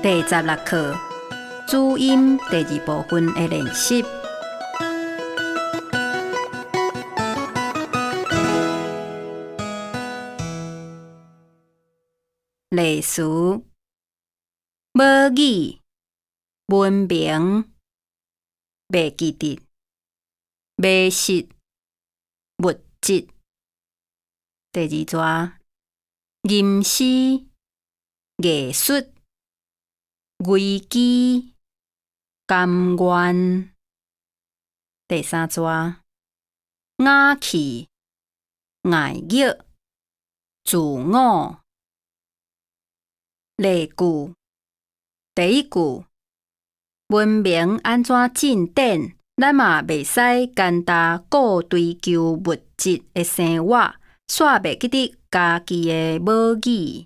第十六課主音第二部分的練習。例詞：母語、文明、袂記得、迷失、物質。第二逝，吟詩、藝術、危機、甘願。第三逝，瓦器、礙虐、自我。例句，第一句，文明按怎進展，咱嘛袂使干焦顧追求物質的生活，煞袂記得家己的母語。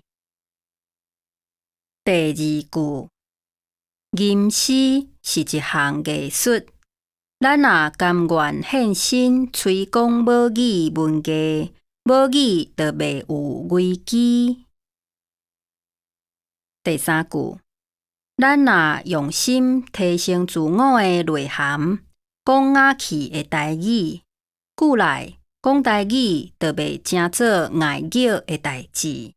第二句，吟詩是一項藝術，咱若甘願獻身推廣母語文藝，母語就袂有危機。第三句，咱若用心提升自我的內涵，講雅氣的台語，久來講台語就袂成做礙虐的代誌。